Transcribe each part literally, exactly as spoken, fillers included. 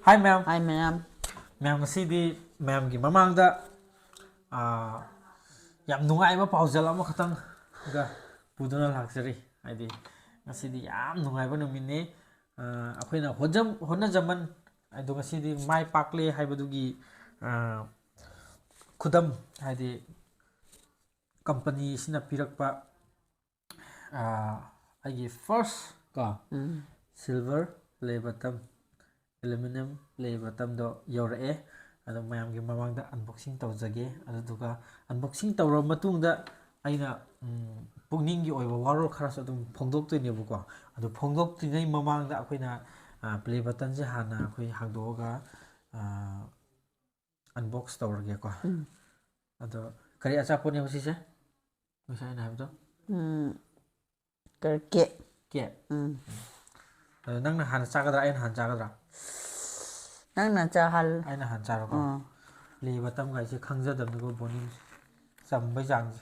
Hi, ma'am. Hi, ma'am. Ma'am, ꯉꯁꯤꯗꯤ ꯃꯌꯥꯝꯒꯤ ꯃꯃꯥꯡꯗ, ꯑꯥ, ꯌꯥꯝ ꯅꯨꯡꯉꯥꯏꯕ ꯄꯥꯎꯖꯦꯜ ꯑꯃꯈꯛꯇꯪꯒ ꯄꯨꯗꯨꯅ ꯂꯥꯛꯆꯔꯤ꯫ ꯍꯥꯏꯗꯤ, ꯉꯁꯤꯗꯤ ꯌꯥꯝ ꯅꯨꯡꯉꯥꯏꯕ ꯅꯨꯃꯤꯠꯅꯤ꯫ ꯑꯥ, ꯑꯩꯈꯣꯏꯅ ꯍꯣꯠꯖꯝ-, ꯍꯣꯠꯅꯖꯃꯟ ꯑꯗꯣ ꯉꯁꯤꯗꯤ ꯃꯥꯏ ꯄꯥꯛꯂꯦ ꯍꯥꯏꯕꯗꯨꯒꯤ, ꯑꯥ, ꯈꯨꯗꯝ, ꯍꯥꯏꯗꯤ, ꯀꯝꯄꯅꯤ ꯑꯁꯤꯅ ꯄꯤꯔꯛꯄ, ꯑꯥ, ꯑꯩꯒꯤ first ꯀꯣ, silver play button, aluminium play buttonꯗꯣ ꯌꯧꯔꯛꯑꯦ꯫ ꯑꯗꯣ ꯃꯌꯥꯝꯒꯤ ꯃꯃꯥꯡꯗ unboxing ꯇꯧꯖꯒꯦ꯫ ꯑꯗꯨꯗꯨꯒ unboxing ꯇꯧꯔꯕ ꯃꯇꯨꯡꯗ ꯑꯩꯅ, ꯎꯝ, ꯄꯨꯛꯅꯤꯡꯒꯤ ꯑꯣꯏꯕ ꯋꯥꯔꯣꯜ ꯈꯔꯁꯨ ꯑꯗꯨꯝ ꯐꯣꯡꯗꯣꯛꯇꯣꯏꯅꯦꯕꯀꯣ꯫ ꯑꯗꯨ ꯐꯣꯡꯗꯣꯛꯇ꯭ꯔꯤꯉꯩ ꯃꯃꯥꯡꯗ ꯑꯩꯈꯣꯏꯅ, ꯑꯥ, play buttonꯁꯦ ꯍꯥꯟꯅ ꯑꯩꯈꯣꯏ ꯍꯥꯡꯗꯣꯛꯑꯒ, ꯑꯥ, unbox ꯇꯧꯔꯒꯦꯀꯣ꯫ ꯑꯗꯣ ꯀꯔꯤ ꯑꯆꯥꯄꯣꯠꯅꯦꯕ ꯁꯤꯁꯦ? ꯉꯁꯥꯏ ꯑꯩꯅ ꯍꯥꯏꯕꯗꯣ? ꯎꯝ, ꯀꯔꯤ, cake. Cake? ꯎꯝ. ꯑꯗꯣ ꯅꯪꯅ ꯍꯥꯟꯅ ꯆꯥꯒꯗ꯭ꯔꯥ, ꯑꯩꯅ ꯍꯥꯟꯅ ꯆꯥꯒꯗ꯭ꯔꯥ? ꯅꯪꯅ ꯆꯥꯍꯜ. ꯑꯩꯅ ꯍꯥꯟꯅ ꯆꯥꯔꯣꯀꯣ꯫ ꯑꯥ. Play buttonꯒꯥꯏꯁꯦ ꯈꯪꯖꯗꯕꯅꯤꯀꯣ, ꯕꯣꯅꯤꯁꯦ꯫ ꯆꯝꯕꯩ ꯆꯥꯡꯁꯦ꯫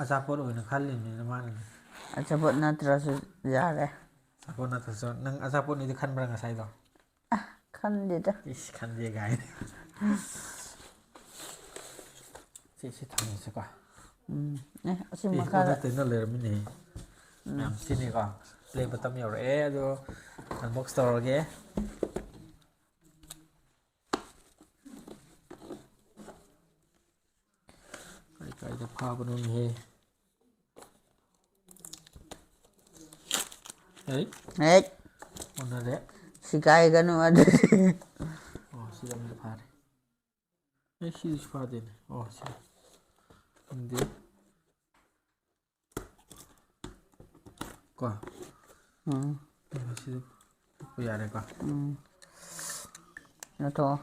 ꯑꯆꯥꯄꯣꯠ ꯑꯣꯏꯅ ꯈꯜꯂꯤꯕꯅꯤꯅ ꯃꯥꯅꯗꯤ꯫ ꯑꯆꯥꯄꯣꯠ ꯅꯠꯇ꯭ꯔꯁꯨ ꯌꯥꯔꯦ꯫ ꯑꯆꯥꯄꯣꯠ ꯅꯠꯇ꯭ꯔꯁꯨ꯫ ꯅꯪ ꯑꯆꯥꯄꯣꯠꯅꯤꯗꯤ ꯈꯟꯕ꯭ꯔꯥ ꯉꯁꯥꯏꯗꯣ? ꯈꯟꯗꯦꯗ꯫ ꯏꯁ, ꯈꯟꯗꯦ ꯀꯥꯏꯅ꯫ ꯁꯤ, ꯁꯤ ꯊꯝꯃꯁꯤꯀꯣ꯫ ꯎꯝ. ꯑꯦ, ꯑꯁꯤ ꯁꯤ ꯃꯈꯥꯗ. ꯑꯣꯟꯅ ꯇꯩꯅ ꯂꯩꯔꯝꯃꯤꯅꯦ꯫ ꯃꯌꯥꯝ ꯁꯤꯅꯤꯀꯣ꯫ Play button ꯌꯧꯔꯛꯑꯦ, ꯑꯗꯣ unbox ꯇꯧꯔꯒꯦ꯫ ꯀꯥꯏ ꯀꯥꯏꯗ ꯐꯥꯕꯅꯣꯅꯦꯍꯦ? ꯑꯩ ꯍꯦꯛ ꯑꯣꯟꯅꯔꯦ꯫ ꯁꯤꯒꯥꯏꯒꯅꯨ ꯑꯗꯨꯗꯤ꯫ ꯑꯣ, ꯁꯤꯗ ꯑꯃꯨꯛ ꯐꯥꯔꯦ꯫ ꯑꯩ ꯁꯤꯗꯁꯨ ꯐꯥꯗꯦꯅꯦ꯫ ꯑꯣ, ꯁꯤ ꯈꯪꯗꯦ꯫ ꯀꯣ꯫ ꯎꯝ. ꯁꯤꯗ ꯌꯥꯔꯦꯀꯣ꯫ ꯎꯝ. ꯂꯧꯊꯣꯛꯑꯣ.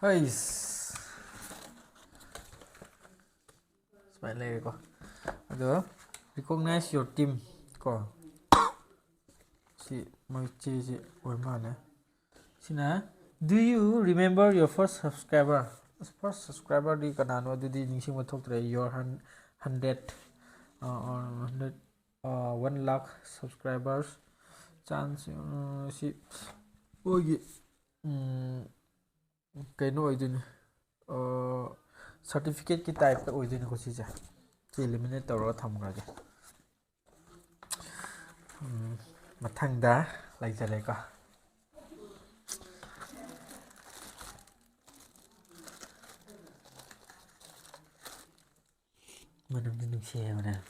ꯍꯩꯁ꯫ ꯁꯨꯃꯥꯏꯅ ꯂꯩꯔꯦꯀꯣ꯫ ꯑꯗꯣ, recognize your team ꯀꯣ꯫ ꯁꯤ ꯃꯣꯏ ꯆꯦꯁꯤ ꯑꯣꯏ ꯃꯥꯜꯂꯦ꯫ ꯁꯤꯅ, "Do you remember your first subscriber?" ꯑꯁ, first subscriberꯗꯤ ꯀꯅꯥꯅꯣ? ꯑꯗꯨꯗꯤ ꯅꯤꯡꯁꯤꯡꯕ ꯊꯣꯛꯇ꯭ꯔꯦ꯫ Your hun-, hundred, ꯑ, ꯑ, hundred, ꯑ, one lakh subscribers, ꯆꯥꯟꯁ ꯁꯤ ꯑꯩꯈꯣꯏꯒꯤ ꯀꯩꯅꯣ ꯑꯣꯏꯗꯣꯏꯅꯤ, ꯁꯥꯔꯇꯤꯐꯤꯀꯦꯠꯀꯤ ꯇꯥꯏꯞꯇ ꯑꯣꯏꯗꯣꯏꯅꯤꯀꯣ ꯁꯤꯁꯦ꯫ ꯁꯤ ꯂꯤꯃꯤꯅꯦꯠ ꯇꯧꯔꯒ ꯊꯝꯈ꯭ꯔꯒꯦ꯫ ꯎꯝ, ꯃꯊꯪꯗ ꯂꯩꯖꯔꯦꯀꯣ꯫ ꯃꯅꯝꯗꯤ ꯅꯨꯡꯁꯤꯌꯦ ꯃꯅꯝ꯫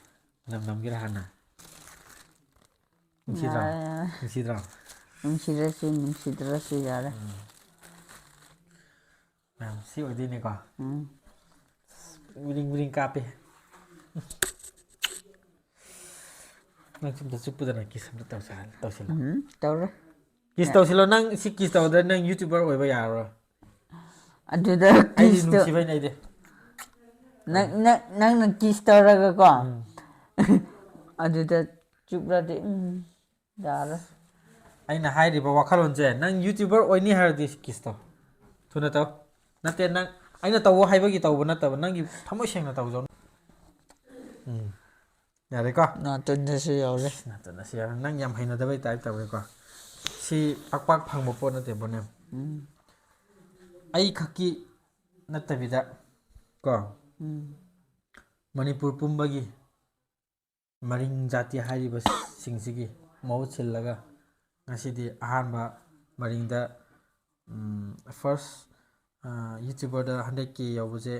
ꯃꯅꯝ ꯅꯝꯒꯦꯔꯥ ꯍꯥꯟꯅ? ꯅꯨꯡꯁꯤꯗ꯭ꯔꯣ? ꯌꯥꯔꯦ, ꯌꯥꯔꯦ꯫ ꯅꯨꯡꯁꯤꯗ꯭ꯔꯣ? ꯅꯨꯡꯁꯤꯔꯁꯨ ꯅꯨꯡꯁꯤꯗ꯭ꯔꯁꯨ ꯌꯥꯔꯦ꯫ ꯎꯝ꯫ ꯃꯌꯥꯝ ꯁꯤ ꯑꯣꯏꯗꯣꯏꯅꯦꯀꯣ꯫ ꯎꯝ꯫ ꯕ꯭ꯔꯤꯡ ꯕ꯭ꯔꯤꯡ ꯀꯥꯞꯄꯤ꯫ ꯅꯪ ꯁꯨꯝꯇ ꯆꯨꯞꯄꯨꯗꯅ ꯀꯤꯁ ꯑꯝꯇ ꯇꯧꯁꯤꯜꯂꯣ꯫ ꯎꯝ, ꯇꯧꯔꯣꯏ꯫ ꯀꯤꯁ ꯇꯧꯁꯤꯜꯂꯣ꯫ ꯅꯪ ꯁꯤ ꯀꯤꯁ ꯇꯧꯗ꯭ꯔꯗꯤ ꯅꯪ ꯌꯨꯇ꯭ꯌꯨꯕꯔ ꯑꯣꯏꯕ ꯌꯥꯔꯔꯣꯏ꯫ ꯑꯗꯨꯗ ꯑꯩꯗꯤ ꯀꯤꯁꯇꯣ ꯅꯨꯡꯁꯤꯕꯩꯅꯦ ꯑꯩꯗꯤ꯫ ꯅꯪ, ꯅꯪ, ꯅꯪꯅ ꯀꯤꯁ ꯇꯧꯔꯒꯀꯣ꯫ ꯎꯝ꯫ ꯑꯗꯨꯗ ꯆꯨꯞꯂꯗꯤ, ꯎꯝ, ꯌꯥꯔꯣꯏ꯫ ꯑꯩꯅ ꯍꯥꯏꯔꯤꯕ ꯋꯥꯈꯜꯂꯣꯟꯁꯦ, ꯅꯪ ꯌꯨꯇ꯭ꯌꯨꯕꯔ ꯑꯣꯏꯅꯤ ꯍꯥꯏꯔꯗꯤ ꯀꯤꯁ ꯇꯧ꯫ ꯊꯨꯅ ꯇꯧ꯫ ꯅꯠꯇꯦ, ꯅꯪ, ꯑꯩꯅ ꯇꯧꯋꯣ ꯍꯥꯏꯕꯒꯤ ꯇꯧꯕ ꯅꯠꯇꯕ, ꯅꯪꯒꯤ ꯊꯃꯣꯏ ꯁꯦꯡꯅ ꯇꯧꯖꯧ꯫ ꯎꯝ꯫ ꯌꯥꯔꯦꯀꯣ? ꯅꯥꯇꯣꯟꯗꯁꯨ ꯌꯧꯔꯦ꯫ ꯅꯥꯇꯣꯟꯗꯁꯨ ꯌꯧꯔꯦ꯫ ꯅꯪ ꯌꯥꯝ ꯍꯩꯅꯗꯕꯩ ꯇꯥꯏꯞ ꯇꯧꯋꯦꯀꯣ꯫ ꯁꯤ ꯄꯥꯛ ꯄꯥꯛ ꯐꯪꯕ ꯄꯣꯠ ꯅꯠꯇꯦ, ꯕꯣꯅꯦꯝ꯫ ꯎꯝ꯫ ꯑꯩ ꯈꯛꯀꯤ ꯅꯠꯇꯕꯤꯗ ꯀꯣ, ꯎꯝ꯫ ꯃꯅꯤꯄꯨꯔ ꯄꯨꯝꯕꯒꯤ ꯃꯔꯤꯡ ꯖꯥꯇꯤ ꯍꯥꯏꯔꯤꯕꯁꯤꯡꯁꯤꯒꯤ ꯃꯍꯨꯠ ꯁꯤꯜꯂꯒ ꯉꯁꯤꯗꯤ ꯑꯍꯥꯟꯕ ꯃꯔꯤꯡꯗ, ꯎꯝ, ꯐꯥꯔꯁ, ꯑ, ꯌꯨꯇ꯭ꯌꯨꯕꯔꯗ ꯍꯟꯗ꯭ꯔꯦꯠ ꯀꯦ ꯌꯧꯕꯁꯦ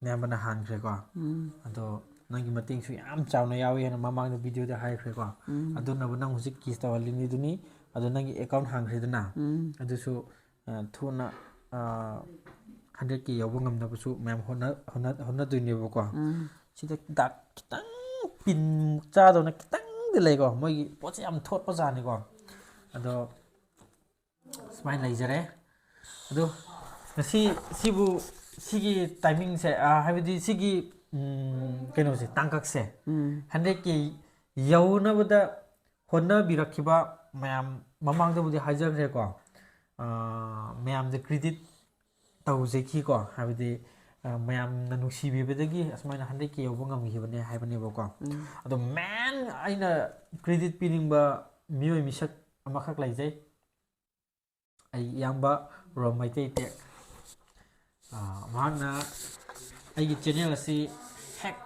ꯅꯌꯥꯝꯕꯅ ꯍꯥꯟꯈ꯭ꯔꯦꯀꯣ꯫ ꯎꯝ꯫ ꯑꯗꯣ ꯅꯪꯒꯤ ꯃꯇꯦꯡꯁꯨ ꯌꯥꯝ ꯆꯥꯎꯅ ꯌꯥꯎꯏ ꯍꯥꯏꯅ ꯃꯃꯥꯡꯗ ꯚꯤꯗꯤꯑꯣꯗ ꯍꯥꯏꯈ꯭ꯔꯦꯀꯣ꯫ ꯎꯝ꯫ ꯑꯗꯨꯅꯕꯨ ꯅꯪ ꯍꯧꯖꯤꯛ ꯀꯤꯁ ꯇꯧꯍꯜꯂꯤꯅꯤꯗꯨꯅꯤ꯫ ꯑꯗꯣ ꯅꯪꯒꯤ ꯑꯦꯀꯥꯎꯟ ꯍꯥꯡꯈ꯭ꯔꯦꯗꯅ꯫ ꯎꯝ꯫ ꯑꯗꯨꯁꯨ, ꯑ, ꯊꯨꯅ, ꯑ, ꯍꯟꯗ꯭ꯔꯦꯠ ꯀꯦ ꯌꯧꯕ ꯉꯝꯅꯕꯁꯨ ꯃꯌꯥꯝ ꯍꯣꯠꯅ-, ꯍꯣꯠꯅ-, ꯍꯣꯠꯅꯗꯣꯏꯅꯦꯕꯀꯣ꯫ ꯎꯝ꯫ ꯁꯤꯗ ꯗꯥꯛ ꯈꯤꯇꯪ ꯄꯤꯟ ꯆꯥꯗꯧꯅ ꯈꯤꯇꯪꯗꯤ ꯂꯩꯀꯣ꯫ ꯃꯣꯏꯒꯤ ꯄꯣꯠꯁꯦ ꯌꯥꯝ ꯊꯣꯠꯄ ꯖꯥꯠꯅꯤꯀꯣ꯫ ꯑꯗꯣ ꯁꯨꯃꯥꯏꯅ ꯂꯩꯖꯔꯦ꯫ ꯑꯗꯣ ꯉꯁꯤ ꯁꯤꯕꯨ, ꯁꯤꯒꯤ ꯇꯥꯏꯃꯤꯡꯁꯦ, ꯑ, ꯍꯥꯏꯕꯗꯤ ꯁꯤꯒꯤ, ꯎꯝ, ꯀꯩꯅꯣꯁꯦ, ꯇꯥꯡꯀꯛꯁꯦ, ꯎꯝ꯫ ꯍꯟꯗ꯭ꯔꯦꯠ ꯀꯦ ꯌꯧꯅꯕꯗ ꯍꯣꯠꯅꯕꯤꯔꯛꯈꯤꯕ ꯃꯌꯥꯝ, ꯃꯃꯥꯡꯗꯕꯨꯗꯤ ꯍꯥꯏꯖꯈ꯭ꯔꯦꯀꯣ꯫ ꯑ, ꯃꯌꯥꯝꯗ ꯀ꯭ꯔꯤꯗꯤꯠ ꯇꯧꯖꯈꯤꯀꯣ꯫ ꯍꯥꯏꯕꯗꯤ, ꯑ, ꯃꯌꯥꯝꯅ ꯅꯨꯡꯁꯤꯕꯤꯕꯗꯒꯤ ꯑꯁꯨꯃꯥꯏꯅ ꯍꯟꯗ꯭ꯔꯦꯠ ꯀꯦ ꯌꯧꯕ ꯉꯝꯈꯤꯕꯅꯦ ꯍꯥꯏꯕꯅꯦꯕꯀꯣ꯫ ꯎꯝ꯫ ꯑꯗꯣ ꯃꯦꯟ ꯑꯩꯅ ꯀ꯭ꯔꯤꯗꯤꯠ ꯄꯤꯅꯤꯡꯕ ꯃꯤꯑꯣꯏ ꯃꯤꯁꯛ ꯑꯃꯈꯛ ꯂꯩꯖꯩ, ꯑꯩ ꯏꯌꯥꯝꯕ ꯔꯣꯝ ꯃꯩꯇꯩ ꯇꯦꯛ꯫ ꯑꯥ, ꯃꯍꯥꯛꯅ ꯑꯩꯒꯤ ꯆꯦꯅꯦꯜ ꯑꯁꯤ ꯍꯦꯛ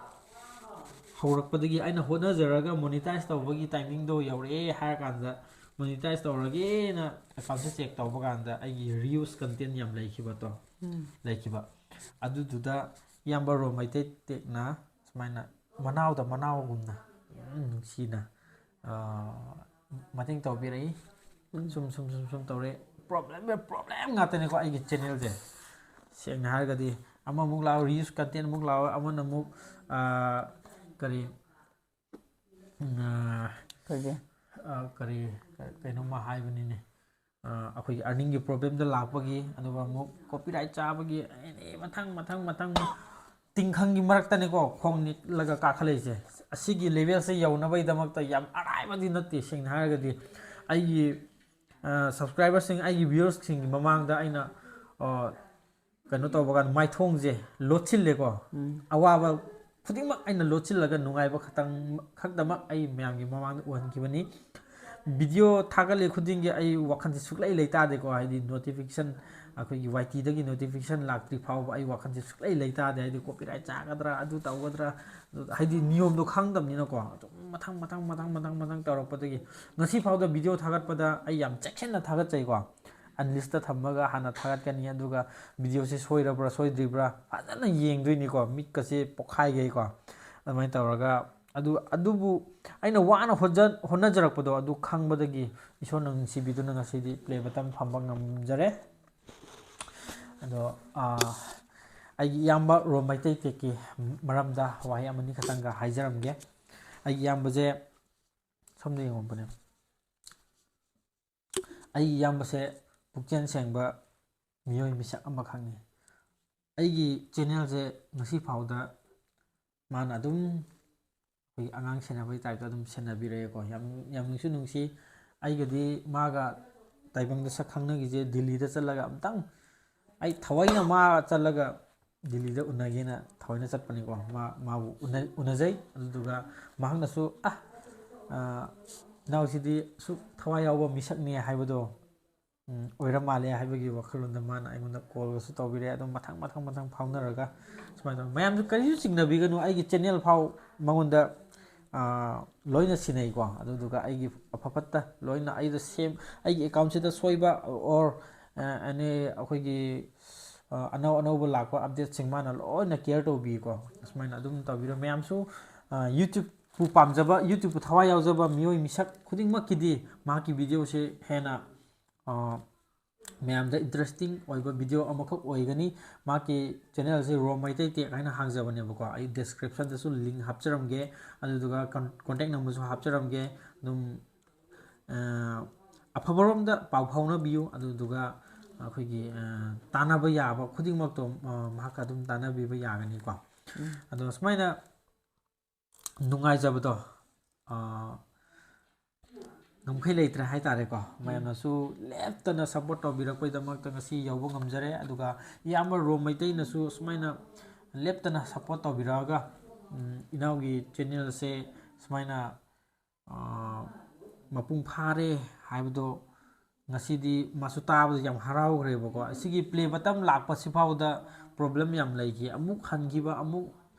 ꯍꯧꯔꯛꯄꯗꯒꯤ, ꯑꯩꯅ ꯍꯣꯠꯅꯖꯔꯒ ꯃꯣꯅꯤꯇꯥꯏꯁ ꯇꯧꯕꯒꯤ ꯇꯥꯏꯃꯤꯡꯗꯣ ꯌꯧꯔꯛꯑꯦ ꯍꯥꯏꯔ ꯀꯥꯟꯗ, ꯃꯣꯅꯤꯇꯥꯏꯁ ꯇꯧꯔꯒꯦꯅ ꯑꯦꯀꯥꯎꯟꯁꯦ ꯆꯦꯛ ꯇꯧꯕ ꯀꯥꯟꯗ ꯑꯩꯒꯤ ꯔꯤꯌꯨꯁ ꯀꯟꯇꯦꯟ ꯌꯥꯝ ꯂꯩꯈꯤꯕꯗꯣ, ꯎꯝ꯫ ꯂꯩꯈꯤꯕ꯫ ꯑꯗꯨꯗꯨꯗ ꯏꯌꯥꯝꯕ ꯔꯣꯝ ꯃꯩꯇꯩ ꯇꯦꯛꯅ ꯁꯨꯃꯥꯏꯅ ꯃꯅꯥꯎꯗ ꯃꯅꯥꯎꯒꯨꯝꯅ ꯌꯥꯝ ꯅꯨꯡꯁꯤꯅ, ꯑꯥ, ꯃꯇꯦꯡ ꯇꯧꯕꯤꯔꯛꯏ꯫ ꯎꯝ꯫ ꯁꯨꯝ, ꯁꯨꯝ, ꯁꯨꯝ, ꯁꯨꯝ ꯇꯧꯔꯦ꯫ ꯄ꯭ꯔꯣꯕ꯭ꯂꯦꯝ, ꯄ꯭ꯔꯣꯕ꯭ꯂꯦꯝ ꯉꯥꯛꯇꯅꯤꯀꯣ ꯑꯩꯒꯤ ꯆꯦꯅꯦꯜꯁꯦ꯫ ꯁꯦꯡꯅ ꯍꯥꯏꯔꯒꯗꯤ ꯑꯃꯃꯨꯛ ꯂꯥꯛꯑꯣ, ꯔꯤꯌꯨꯁ ꯀꯟꯇꯦꯟ ꯑꯃꯨꯛ ꯂꯥꯛꯑꯣ, ꯑꯃꯅ ꯑꯃꯨꯛ, ꯑꯥ, ꯀꯔꯤ, ꯎꯝ, ꯑꯥ, ꯀꯔꯤ? ꯑꯥ, ꯀꯔꯤ, ꯀꯩꯅꯣꯝꯃ ꯍꯥꯏꯕꯅꯤꯅꯦ꯫ ꯑꯥ, ꯑꯩꯈꯣꯏꯒꯤ ꯑꯔꯅꯤꯡꯒꯤ ꯄ꯭ꯔꯣꯕ꯭ꯂꯦꯝꯗ ꯂꯥꯛꯄꯒꯤ, ꯑꯗꯨꯒ ꯑꯃꯨꯛ ꯀꯣꯄꯤꯔꯥꯏꯠ ꯆꯥꯕꯒꯤ, ꯑꯦꯅꯤ ꯃꯊꯪ, ꯃꯊꯪ, ꯃꯊꯪ, ꯇꯤꯡꯈꯪꯒꯤ ꯃꯔꯛꯇꯅꯤꯀꯣ ꯈꯣꯡ ꯅꯤꯛꯂꯒ ꯀꯥꯈꯠꯂꯛꯏꯁꯦ꯫ ꯑꯁꯤꯒꯤ ꯂꯦꯚꯦꯜꯁꯦ ꯌꯧꯅꯕꯒꯤꯗꯃꯛꯇ ꯌꯥꯝ ꯑꯔꯥꯏꯕꯗꯤ ꯅꯠꯇꯦ, ꯁꯦꯡꯅ ꯍꯥꯏꯔꯒꯗꯤ꯫ ꯑꯩꯒꯤ, ꯑꯥ, ꯁꯕꯁꯀ꯭ꯔꯥꯏꯕꯔꯁꯤꯡ, ꯑꯩꯒꯤ ꯚ꯭ꯌꯨꯋꯔꯁꯁꯤꯡꯒꯤ ꯃꯃꯥꯡꯗ ꯑꯩꯅ, ꯑꯥ, ꯀꯩꯅꯣ ꯇꯧꯕ ꯀꯥꯟꯗ ꯃꯥꯏꯊꯣꯡꯁꯦ ꯂꯣꯠꯁꯤꯜꯂꯦꯀꯣ꯫ ꯎꯝ꯫ ꯑꯋꯥꯕ ꯈꯨꯗꯤꯡꯃꯛ ꯑꯩꯅ ꯂꯣꯠꯁꯤꯜꯂꯒ ꯅꯨꯡꯉꯥꯏꯕ ꯈꯛꯇꯪ, ꯈꯛꯇꯃꯛ ꯑꯩ ꯃꯌꯥꯝꯒꯤ ꯃꯃꯥꯡꯗ ꯎꯍꯟꯈꯤꯕꯅꯤ꯫ ꯚꯤꯗꯤꯑꯣ ꯊꯥꯒꯠꯂꯤ ꯈꯨꯗꯤꯡꯒꯤ ꯑꯩ ꯋꯥꯈꯜꯁꯦ ꯁꯨꯛꯂꯩ ꯂꯩꯇꯥꯗꯦꯀꯣ, ꯍꯥꯏꯗꯤ ꯅꯣꯇꯤꯐꯤꯀꯦꯁꯟ, ꯑꯩꯈꯣꯏꯒꯤ ꯋꯥꯏ ꯇꯤꯗꯒꯤ ꯅꯣꯇꯤꯐꯤꯀꯦꯁꯟ ꯂꯥꯛꯇ꯭ꯔꯤ ꯐꯥꯎꯕ ꯑꯩ ꯋꯥꯈꯜꯁꯦ ꯁꯨꯛꯂꯩ ꯂꯩꯇꯥꯗꯦ, ꯍꯥꯏꯗꯤ ꯀꯣꯄꯤꯔꯥꯏꯠ ꯆꯥꯒꯗ꯭ꯔꯥ, ꯑꯗꯨ ꯇꯧꯒꯗ꯭ꯔꯥ, ꯑꯗꯨ, ꯍꯥꯏꯗꯤ ꯅꯤꯌꯣꯝꯗꯣ ꯈꯪꯗꯕꯅꯤꯅꯀꯣ꯫ ꯑꯗꯨꯝ ꯃꯊꯪ, ꯃꯊꯪ, ꯃꯊꯪ, ꯃꯊꯪ, ꯃꯊꯪ ꯇꯧꯔꯛꯄꯗꯒꯤ ꯉꯁꯤ ꯐꯥꯎꯗ ꯚꯤꯗꯤꯑꯣ ꯊꯥꯒꯠꯄꯗ ꯑꯩ ꯌꯥꯝ ꯆꯦꯛꯁꯤꯟꯅ ꯊꯥꯒꯠꯆꯩꯀꯣ꯫ ꯑꯟꯂꯤꯁꯇ ꯊꯝꯃꯒ ꯍꯥꯟꯅ ꯊꯥꯒꯠꯀꯅꯤ, ꯑꯗꯨꯒ ꯚꯤꯗꯤꯑꯣꯁꯦ ꯁꯣꯏꯔꯕ꯭ꯔꯥ ꯁꯣꯏꯗ꯭ꯔꯤꯕ꯭ꯔꯥ ꯐꯖꯅ ꯌꯦꯡꯗꯣꯏꯅꯤꯀꯣ, ꯃꯤꯠꯀꯁꯦ ꯄꯣꯛꯈꯥꯏꯒꯩꯀꯣ꯫ ꯑꯗꯨꯃꯥꯏꯅ ꯇꯧꯔꯒ, ꯑꯗꯨ, ꯑꯗꯨꯕꯨ ꯑꯩꯅ ꯋꯥꯅ ꯍꯣꯠꯖ-, ꯍꯣꯠꯅꯖꯔꯛꯄꯗꯣ ꯑꯗꯨ ꯈꯪꯕꯗꯒꯤ ꯏꯁꯣꯔꯅ ꯅꯨꯡꯁꯤꯕꯤꯗꯨꯅ ꯉꯁꯤꯗꯤ ꯄ꯭ꯂꯦ ꯕꯇꯟ ꯐꯪꯕ ꯉꯝꯖꯔꯦ꯫ ꯑꯗꯣ, ꯑꯥ, ꯑꯩꯒꯤ ꯏꯌꯥꯝꯕ ꯔꯣꯝ ꯃꯩꯇꯩ ꯇꯦꯛꯀꯤ ꯃꯔꯝꯗ ꯋꯥꯍꯩ ꯑꯃꯅꯤ ꯈꯛꯇꯪꯒ ꯍꯥꯏꯖꯔꯝꯒꯦ꯫ ꯑꯩꯒꯤ ꯏꯌꯥꯝꯕꯁꯦ ꯁꯣꯝꯗ ꯌꯦꯡꯉꯣꯕꯅꯦ꯫ ꯑꯩꯒꯤ ꯏꯌꯥꯝꯕꯁꯦ ꯄꯨꯛꯆꯦꯜ ꯁꯦꯡꯕ ꯃꯤꯑꯣꯏ ꯃꯤꯁꯛ ꯑꯃꯈꯛꯅꯤ꯫ ꯑꯩꯒꯤ ꯆꯦꯅꯦꯜꯁꯦ ꯉꯁꯤ ꯐꯥꯎꯗ ꯃꯥꯅ ꯑꯗꯨꯝ ꯑꯩꯈꯣꯏꯒꯤ ꯑꯉꯥꯡ ꯁꯦꯟꯅꯕꯒꯤ ꯇꯥꯏꯞꯇ ꯑꯗꯨꯝ ꯁꯦꯟꯅꯕꯤꯔꯛꯑꯦꯀꯣ꯫ ꯌꯥꯝ, ꯌꯥꯝ ꯅꯨꯡꯁꯨ ꯅꯨꯡꯁꯤ꯫ ꯑꯩꯒꯗꯤ ꯃꯥꯒ ꯇꯥꯏꯕꯪꯗ ꯁꯛ ꯈꯪꯅꯈꯤꯁꯦ ꯗꯤꯜꯂꯤꯗ ꯆꯠꯂꯒ ꯑꯝꯇꯪ, ꯑꯩ ꯊꯑꯣꯏꯅ ꯃꯥ ꯆꯠꯂꯒ ꯗꯤꯜꯂꯤꯗ ꯎꯅꯒꯦꯅ ꯊꯑꯣꯏꯅ ꯆꯠꯄꯅꯤꯀꯣ꯫ ꯃꯥ, ꯃꯥꯕꯨ ꯎꯅ-, ꯎꯅꯖꯩ꯫ ꯑꯗꯨꯗꯨꯒ ꯃꯍꯥꯛꯅꯁꯨ, "ꯑ, ꯑ, ꯏꯅꯥꯎꯁꯤꯗꯤ ꯑꯁꯨꯛ ꯊꯋꯥꯏ ꯌꯥꯎꯕ ꯃꯤꯁꯛꯅꯦ ꯍꯥꯏꯕꯗꯣ, ꯎꯝ, ꯑꯣꯏꯔ ꯃꯥꯜꯂꯦ ꯍꯥꯏꯕꯒꯤ ꯋꯥꯈꯜꯂꯣꯟꯗ ꯃꯥꯅ ꯑꯩꯉꯣꯟꯗ ꯀꯣꯜꯒꯁꯨ ꯇꯧꯕꯤꯔꯦ꯫ ꯑꯗꯨꯝ ꯃꯊꯪ ꯃꯊꯪ ꯃꯊꯪ ꯐꯥꯎꯅꯔꯒ ꯁꯨꯃꯥꯏꯅ ꯇꯧ꯫ ꯃꯌꯥꯝꯁꯨ ꯀꯔꯤꯁꯨ ꯆꯤꯡꯅꯕꯤꯒꯅꯨ, ꯑꯩꯒꯤ ꯆꯦꯅꯦꯜ ꯐꯥꯎ ꯃꯉꯣꯟꯗ, ꯑꯥ, ꯂꯣꯏꯅ ꯁꯤꯟꯅꯩꯀꯣ꯫ ꯑꯗꯨꯗꯨꯒ ꯑꯩꯒꯤ ꯑꯐ ꯐꯠꯇ ꯂꯣꯏꯅ ꯑꯩꯗ ꯁꯦꯝ-, ꯑꯩꯒꯤ ꯑꯦꯀꯥꯎꯟꯁꯤꯗ ꯁꯣꯏꯕ or, ꯑꯥ, ꯑꯦꯅꯤ ꯑꯩꯈꯣꯏꯒꯤ, ꯑꯥ, ꯑꯅꯧ ꯑꯅꯧꯕ ꯂꯥꯛꯄ ꯑꯞꯗꯦꯠꯁꯤꯡ ꯃꯥꯅ ꯂꯣꯏꯅ ꯀꯦꯌꯔ ꯇꯧꯕꯤꯀꯣ꯫ ꯑꯁꯨꯃꯥꯏꯅ ꯑꯗꯨꯝ ꯇꯧꯕꯤꯔꯣ꯫ ꯃꯌꯥꯝꯁꯨ, ꯑꯥ, ꯌꯨꯇ꯭ꯌꯨꯕꯄꯨ ꯄꯥꯝꯖꯕ, ꯌꯨꯇ꯭ꯌꯨꯕꯄꯨ ꯊꯋꯥꯏ ꯌꯥꯎꯖꯕ ꯃꯤꯑꯣꯏ ꯃꯤꯁꯛ ꯈꯨꯗꯤꯡꯃꯛꯀꯤꯗꯤ ꯃꯍꯥꯛꯀꯤ ꯚꯤꯗꯤꯑꯣꯁꯦ ꯍꯦꯟꯅ, ꯑꯥ, ꯃꯌꯥꯝꯗ ꯏꯟꯇꯔꯦꯁꯇꯤꯡ ꯑꯣꯏꯕ ꯚꯤꯗꯤꯑꯣ ꯑꯃꯈꯛ ꯑꯣꯏꯒꯅꯤ꯫ ꯃꯍꯥꯛꯀꯤ ꯆꯦꯅꯦꯜꯁꯦ ꯔꯣꯃꯩꯇꯩ ꯇꯦꯛ ꯍꯥꯏꯅ ꯍꯥꯡꯖꯕꯅꯦꯕꯀꯣ꯫ ꯑꯩ ꯗꯤꯁꯀ꯭ꯔꯤꯞꯁꯟꯗꯁꯨ ꯂꯤꯡ ꯍꯥꯞꯆꯔꯝꯒꯦ, ꯑꯗꯨꯗꯨꯒ ꯀꯟ-, ꯀꯣꯟꯇꯦꯛ ꯅꯝꯕꯔꯁꯨ ꯍꯥꯞꯆꯔꯝꯒꯦ꯫ ꯑꯗꯨꯝ, ꯑ, ꯑꯐꯕꯔꯣꯝꯗ ꯄꯥꯎ ꯐꯥꯎꯅꯕꯤꯌꯨ, ꯑꯗꯨꯗꯨꯒ ꯑꯩꯈꯣꯏꯒꯤ, ꯑ, ꯇꯥꯟꯅꯕ ꯌꯥꯕ ꯈꯨꯗꯤꯡꯃꯛꯇꯣ, ꯑ, ꯃꯍꯥꯛꯀ ꯑꯗꯨꯝ ꯇꯥꯟꯅꯕꯤꯕ ꯌꯥꯒꯅꯤꯀꯣ꯫ ꯎꯝ꯫ ꯑꯗꯣ ꯁꯨꯃꯥꯏꯅ ꯅꯨꯡꯉꯥꯏꯖꯕꯗꯣ, ꯑ, ꯉꯝꯈꯩ ꯂꯩꯇ꯭ꯔꯦ ꯍꯥꯏꯇꯥꯔꯦꯀꯣ꯫ ꯃꯌꯥꯝꯅꯁꯨ ꯂꯦꯞꯇꯅ ꯁꯞꯄꯣꯔꯠ ꯇꯧꯕꯤꯔꯛꯄꯒꯤꯗꯃꯛꯇ ꯉꯁꯤ ꯌꯧꯕ ꯉꯝꯖꯔꯦ꯫ ꯑꯗꯨꯒ ꯏꯌꯥꯝꯕ ꯔꯣꯝ ꯃꯩꯇꯩꯅꯁꯨ ꯁꯨꯃꯥꯏꯅ ꯂꯦꯞꯇꯅ ꯁꯞꯄꯣꯔꯠ ꯇꯧꯕꯤꯔꯛꯑꯒ, ꯎꯝ, ꯏꯅꯥꯎꯒꯤ ꯆꯦꯅꯦꯜꯁꯦ ꯁꯨꯃꯥꯏꯅ, ꯑ, ꯃꯄꯨꯡ ꯐꯥꯔꯦ ꯍꯥꯏꯕꯗꯣ ꯉꯁꯤꯗꯤ ꯃꯥꯁꯨ ꯇꯥꯕꯗ ꯌꯥꯝ ꯍꯔꯥꯎꯈ꯭ꯔꯦꯕꯀꯣ꯫ ꯑꯁꯤꯒꯤ ꯄ꯭ꯂꯦ ꯕꯇꯟ ꯂꯥꯛꯄꯁꯤꯐꯥꯎꯗ ꯄ꯭ꯔꯣꯕ꯭ꯂꯦꯝ ꯌꯥꯝ ꯂꯩꯈꯤ꯫ ꯑꯃꯨꯛ ꯍꯟꯈꯤꯕ, ꯑꯃꯨꯛ